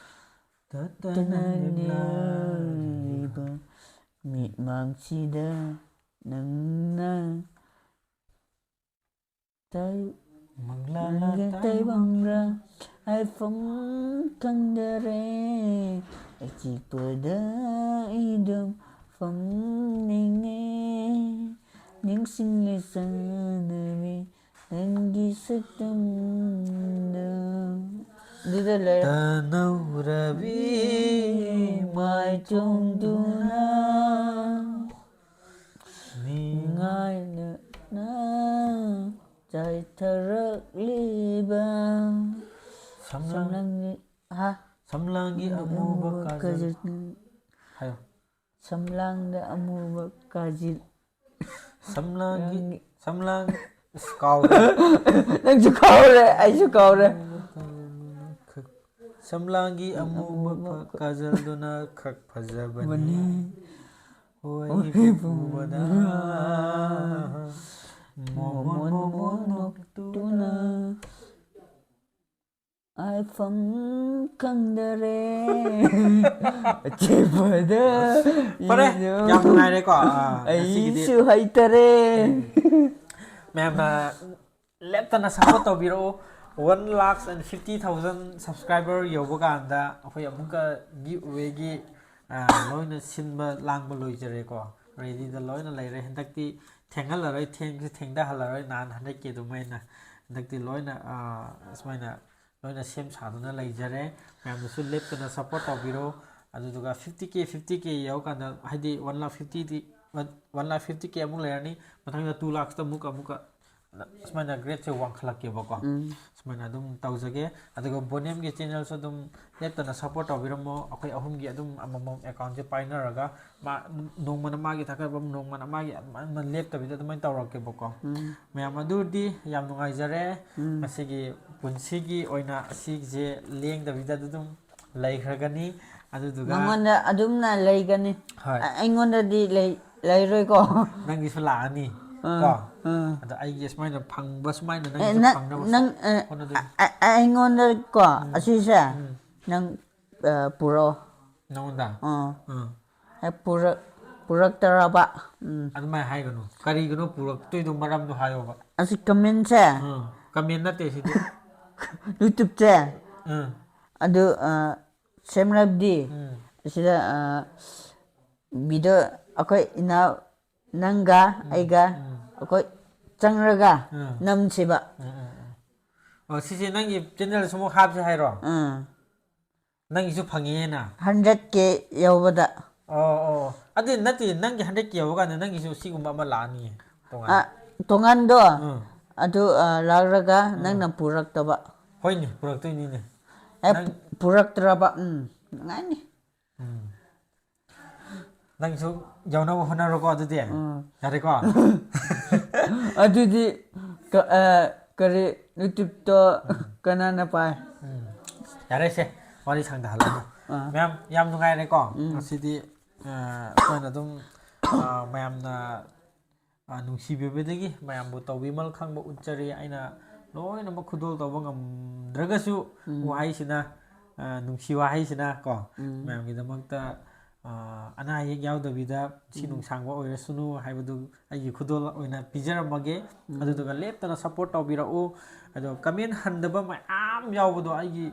ꯇꯠꯇꯅ ꯂꯦꯞꯂꯤꯕ ꯃꯤꯠꯃꯥꯡꯁꯤꯗ ꯅꯪꯅ ꯇꯩ- ꯃꯪꯂꯥꯅ ꯇꯩꯕꯪꯔꯥ ꯍꯥꯏꯐꯝ ꯈꯪꯗꯔꯦ꯫ ꯑꯆꯤꯛꯄꯗ ꯑꯩꯗꯨꯝ ꯐꯝꯅꯤꯡꯉꯦ꯫ ꯅꯤꯡꯁꯤꯡꯂꯦ ꯆꯥꯟꯅꯕꯤ ꯅꯪꯒꯤ ꯁꯛꯇꯝꯗ꯫ ꯑꯗꯨꯗ ꯂꯩꯔꯦ꯫ ꯇꯅꯧꯔꯕꯤ ꯃꯥꯏ ꯆꯣꯡꯗꯨꯅ ꯅꯤꯡꯉꯥꯏ ꯉꯥꯏꯅꯅ ꯆꯥꯏꯊꯔꯛꯂꯤꯕ ꯁꯝꯂꯥꯡ ꯁꯝꯂꯥꯡꯒꯤ ꯍꯥ ꯁꯝꯂꯥꯡꯒꯤ ꯑꯃꯨꯕ ꯀꯥꯖꯜ꯫ ꯍꯥꯏꯌꯣ꯫ ꯁꯝꯂꯥꯡꯗ ꯑꯃꯨꯕ ꯀꯥꯖꯤꯜ꯫ ꯁꯝꯂꯥꯡꯒꯤ ꯇꯝꯂꯥꯡ꯫ ꯑꯁ, ꯀꯥꯎꯔꯦ꯫ ꯅꯪꯁꯨ ꯀꯥꯎꯔꯦ, ꯑꯩꯁꯨ ꯀꯥꯎꯔꯦ꯫ ꯁꯝꯂꯥꯡꯒꯤ ꯑꯃꯨꯕ ꯀꯥꯖꯜꯗꯨꯅ ꯈꯛ ꯐꯖꯕꯅꯤ꯫ ꯍꯣꯏ ꯎꯕꯗ ꯃꯣꯃꯣꯟ ꯃꯣꯃꯣꯟ ꯅꯣꯛꯇꯨꯅ꯫ ꯍꯥꯏꯐꯝ ꯈꯪꯗꯔꯦ꯫ ꯑꯆꯦꯕꯗ ꯐꯔꯦ, ꯌꯥꯝ ꯅꯨꯡꯉꯥꯏꯔꯦꯀꯣ, ꯑꯥ, ꯉꯁꯤꯒꯤꯗꯤ꯫ ꯑꯩꯁꯨ ꯍꯩꯇꯔꯦ꯫ ꯃꯌꯥꯝꯅ ꯂꯦꯞꯇꯅ ꯁꯞꯄꯣꯔꯠ ꯇꯧꯕꯤꯔꯛꯎ꯫ One lakh and fifty thousand subscriber ꯌꯧꯕ ꯀꯥꯟꯗ ꯑꯩꯈꯣꯏ ꯑꯃꯨꯛꯀ ꯒꯤꯐ ꯑꯋꯦꯒꯤ ꯂꯣꯏꯅ ꯁꯤꯟꯕ ꯂꯥꯡꯕ ꯂꯣꯏꯖꯔꯦꯀꯣ꯫ ꯔꯦꯗꯤꯗ ꯂꯣꯏꯅ ꯂꯩꯔꯦ꯫ ꯍꯟꯗꯛꯇꯤ ꯊꯦꯡꯍꯜꯂꯔꯣꯏ, ꯊꯦꯡꯁꯨ ꯊꯦꯡꯊꯍꯜꯂꯔꯣꯏ꯫ ꯅꯍꯥꯟ ꯍꯟꯗꯛꯀꯤ ꯑꯗꯨꯃꯥꯏꯅ ꯍꯟꯗꯛꯇꯤ ꯂꯣꯏꯅ, ꯑꯥ, ꯁꯨꯃꯥꯏꯅ ꯂꯣꯏꯅ ꯁꯦꯝ ꯁꯥꯗꯨꯅ ꯂꯩꯖꯔꯦ꯫ ꯃꯌꯥꯝꯅꯁꯨ ꯂꯦꯞꯇꯅ ꯁꯞꯄꯣꯔꯠ ꯇꯧꯕꯤꯔꯣ꯫ ꯑꯗꯨꯗꯨꯒ fifty K, fifty K ꯌꯧꯔꯀꯥꯟꯗ, ꯍꯥꯏꯗꯤ one lakh fifty ꯗꯤ, one lakh fifty K ꯑꯃꯨꯛ ꯂꯩꯔꯅꯤ, ꯃꯊꯪꯗ two lakhs ꯇ ꯑꯃꯨꯛꯀ, ꯑꯃꯨꯛꯀ ꯁꯨꯃꯥꯏꯅ grade ꯁꯦ ꯋꯥꯡꯈꯠꯂꯛꯀꯦꯕꯀꯣ꯫ ꯁꯨꯃꯥꯏꯅ ꯑꯗꯨꯝ ꯇꯧꯖꯒꯦ꯫ ꯑꯗꯨꯒ ꯕꯣꯅꯦꯝꯒꯤ channel ꯁꯨ ꯑꯗꯨꯝ ꯂꯦꯞꯇꯅ ꯁꯞꯄꯣꯔꯠ ꯇꯧꯕꯤꯔꯝꯃꯣ꯫ ꯑꯩꯈꯣꯏ ꯑꯍꯨꯝꯒꯤ ꯑꯗꯨꯝ ꯑꯃꯃꯝ account ꯁꯦ ꯄꯥꯏꯅꯔꯒ ꯃꯥ, ꯅꯣꯡꯃꯅ ꯃꯥꯒꯤ ꯊꯥꯒꯠꯄ, ꯅꯣꯡꯃꯅ ꯃꯥꯒꯤ, ꯑꯗꯨꯃꯥꯏꯅ ꯂꯦꯞꯇꯕꯤꯗ ꯑꯗꯨꯃꯥꯏꯅ ꯇꯧꯔꯛꯀꯦꯕꯀꯣ꯫ ꯃꯌꯥꯝ, ꯑꯗꯨꯗꯤ ꯌꯥꯝ ꯅꯨꯡꯉꯥꯏꯖꯔꯦ꯫ ꯉꯁꯤꯒꯤ ꯄꯨꯟꯁꯤꯒꯤ ꯑꯣꯏꯅ ꯑꯁꯤꯁꯦ ꯂꯦꯡꯗꯕꯤꯗ ꯑꯗꯨꯝ ꯂꯩꯈ꯭ꯔꯒꯅꯤ꯫ ꯑꯗꯨꯗꯨꯒ ꯃꯉꯣꯟꯗ ꯑꯗꯨꯝꯅ ꯂꯩꯒꯅꯤ꯫ ꯍꯣꯏ꯫ ꯑ-, ꯑꯩꯉꯣꯟꯗꯗꯤ ꯂꯩ-, ꯂꯩꯔꯣꯏꯀꯣ꯫ ꯅꯪꯒꯤꯁꯨ ꯂꯥꯛꯑꯅꯤ ꯑꯥ, ꯀꯣ꯫ ꯑꯥ꯫ ꯑꯗ ꯑꯩꯒꯤ ꯁꯨꯃꯥꯏꯅ ꯐꯪꯕ ꯁꯨꯃꯥꯏꯅ ꯑꯦ, ꯅꯪꯒꯤꯁꯨ ꯅꯪ, ꯐꯪꯅꯕ ꯅꯪ, ꯑ, ꯍꯣꯠꯅꯗꯣꯏꯅꯤ꯫ ꯑ-, ꯑ-, ꯑꯩꯉꯣꯟꯗꯀꯣ ꯑꯁꯤꯁꯦ ꯎꯝ꯫ ꯅꯪ, ꯑ, ꯄꯨꯔꯛꯑꯣ꯫ ꯅꯉꯣꯟꯗ? ꯑꯥ꯫ ꯑꯥ꯫ ꯑꯦ, ꯄꯨꯔꯛ-, ꯄꯨꯔꯛꯇꯔꯕ? ꯎꯝ꯫ ꯑꯗꯨꯃꯥꯏꯅ ꯍꯥꯏꯒꯅꯨ꯫ ꯀꯔꯤꯒꯤꯅꯣ ꯄꯨꯔꯛꯇꯣꯏꯗꯣ ꯃꯔꯝꯗꯣ ꯍꯥꯏꯌꯣꯕ꯫ ꯑꯁꯤ comment ꯁꯦ, ꯑꯥ, comment ꯅꯠꯇꯦ ꯁꯤꯗꯤ꯫ YouTube ꯁꯦ, ꯑꯥ꯫ ꯑꯗꯨ, ꯑ, ꯁꯦꯝꯔꯕꯗꯤ ꯎꯝ꯫ ꯑꯁꯤꯗ, ꯑ, video ꯑꯩꯈꯣꯏ ꯏꯅꯥꯎ ꯅꯪꯒ ꯑꯩꯒ ꯎꯝ꯫ ꯑꯩꯈꯣꯏ ꯆꯪꯔꯒ ꯎꯝ꯫ ꯅꯝꯁꯤꯕ꯫ ꯎꯝ, ꯎꯝ, ꯎꯝ꯫ ꯑꯣ, ꯁꯤꯁꯦ ꯅꯪꯒꯤ channel ꯁꯨ ꯑꯃꯨꯛ ꯍꯥꯞꯁꯦ ꯍꯥꯏꯔꯣ? ꯑꯥ꯫ ꯅꯪꯒꯤꯁꯨ ꯐꯪꯉꯦꯅ? Hundred K ꯌꯧꯕꯗ꯫ ꯑꯣ, ꯑꯣ, ꯑꯣ꯫ ꯑꯗꯨ ꯅꯠꯇꯦ, ꯅꯪꯒꯤ hundred K ꯌꯧꯕ ꯀꯥꯟꯗ ꯅꯪꯒꯤꯁꯨ ꯁꯤꯒꯨꯝꯕ ꯑꯃ ꯂꯥꯛꯑꯅꯤꯌꯦ, ꯇꯣꯉꯥꯟ꯫ ꯑ, ꯇꯣꯉꯥꯟꯗꯣ ꯎꯝ꯫ ꯑꯗꯨ, ꯑ, ꯂꯥꯛꯔꯒ ꯅꯪꯅ ꯄꯨꯔꯛꯇꯕ꯫ ꯍꯣꯏꯅꯦ, ꯄꯨꯔꯛꯇꯣꯏꯅꯤꯅꯦ꯫ ꯑꯦ, ꯅꯪ ꯄꯨꯔꯛꯇ꯭ꯔꯕ, ꯎꯝ, ꯅꯨꯡꯉꯥꯏꯅꯤ꯫ ꯎꯝ꯫ ꯅꯪꯁꯨ ꯌꯧꯅꯕ ꯍꯣꯠꯅꯔꯣꯀꯣ ꯑꯗꯨꯗꯤ꯫ ꯎꯝ꯫ ꯌꯥꯔꯦꯀꯣ? ꯑꯗꯨꯗꯤ ꯀ- ꯑ, ꯀꯔꯤ, YouTubeꯇꯣ ꯀꯅꯥꯅ ꯄꯥꯏ? ꯎꯝ꯫ ꯌꯥꯔꯦꯁꯦ, ꯋꯥꯔꯤ ꯁꯥꯡꯊꯍꯜꯂꯅꯨ꯫ ꯑꯥ꯫ ꯃꯌꯥꯝ, ꯌꯥꯝ ꯅꯨꯡꯉꯥꯏꯔꯦꯀꯣ ꯉꯁꯤꯗꯤ꯫ ꯑ, ꯑꯩꯈꯣꯏꯅ ꯑꯗꯨꯝ, ꯑ, ꯃꯌꯥꯝꯅ, ꯑ, ꯅꯨꯡꯁꯤꯕꯤꯕꯗꯒꯤ ꯃꯌꯥꯝꯕꯨ ꯇꯧꯕꯤꯃꯜ ꯈꯪꯕ ꯎꯠꯆꯔꯤ꯫ ꯑꯩꯅ ꯂꯣꯏꯅꯃꯛ ꯈꯨꯗꯣꯜ ꯇꯧꯕ ꯉꯝꯗ꯭ꯔꯒꯁꯨ, ꯋꯥꯍꯩꯁꯤꯅ, ꯑ, ꯅꯨꯡꯁꯤ ꯋꯥꯍꯩꯁꯤꯅ ꯀꯣ, ꯃꯌꯥꯝꯒꯤꯗꯃꯛꯇ, ꯑ, ꯑꯅꯥ ꯑꯌꯦꯛ ꯌꯥꯎꯗꯕꯤꯗ ꯁꯤ ꯅꯨꯡꯁꯥꯡꯕ ꯑꯣꯏꯔꯁꯅꯨ ꯍꯥꯏꯕꯗꯨ ꯑꯩꯒꯤ ꯈꯨꯗꯣꯜ ꯑꯣꯏꯅ ꯄꯤꯖꯔꯝꯃꯒꯦ꯫ ꯑꯗꯨꯗꯨꯒ ꯂꯦꯞꯇꯅ support ꯇꯧꯕꯤꯔꯛꯎ꯫ ꯑꯗꯣ comment ꯍꯟꯗꯕ ꯃꯌꯥꯝ ꯌꯥꯎꯕꯗꯣ ꯑꯩꯒꯤ,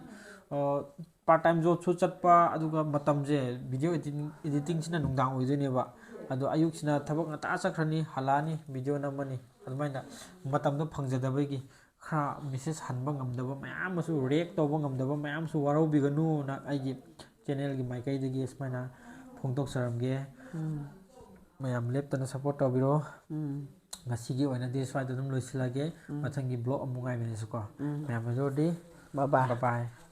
ꯑ, part time jobꯁꯨ ꯆꯠꯄ, ꯑꯗꯨꯒ ꯃꯇꯝꯁꯦ video editing, editingꯁꯤꯅ ꯅꯨꯡꯗꯥꯡ ꯑꯣꯏꯗꯣꯏꯅꯦꯕ꯫ ꯑꯗꯣ ꯑꯌꯨꯛꯁꯤꯅ ꯊꯕꯛ ꯉꯟꯇꯥ ꯆꯠꯈ꯭ꯔꯅꯤ, ꯍꯜꯂꯛꯑꯅꯤ, video ꯅꯝꯃꯅꯤ, ꯑꯗꯨꯃꯥꯏꯅ ꯃꯇꯝꯗꯣ ꯐꯪꯖꯗꯕꯒꯤ ꯈꯔ message ꯍꯟꯕ ꯉꯝꯗꯕ ꯃꯌꯥꯝ ꯑꯃꯁꯨ, react ꯇꯧꯕ ꯉꯝꯗꯕ ꯃꯌꯥꯝ ꯑꯃꯁꯨ ꯋꯥꯔꯧꯕꯤꯒꯅꯨꯅ ꯑꯩꯒꯤ channelꯒꯤ ꯃꯥꯏꯀꯩꯗꯒꯤ ꯁꯨꯃꯥꯏꯅ ꯐꯣꯡꯗꯣꯛꯆꯔꯝꯒꯦ꯫ ꯃꯌꯥꯝ ꯂꯦꯞꯇꯅ support ꯇꯧꯕꯤꯔꯣ꯫ ꯎꯝ꯫ ꯉꯁꯤꯒꯤ ꯑꯣꯏꯅꯗꯤ ꯁ꯭ꯋꯥꯏꯗ ꯑꯗꯨꯝ ꯂꯣꯏꯁꯤꯜꯂꯒꯦ꯫ ꯃꯊꯪꯒꯤ vlog ꯑꯃꯨꯛ ꯉꯥꯏꯃꯤꯟꯅꯁꯤꯀꯣ꯫ ꯎꯝ꯫ ꯃꯌꯥꯝ ꯑꯗꯨꯗꯤ Bye bye꯫ Bye bye꯫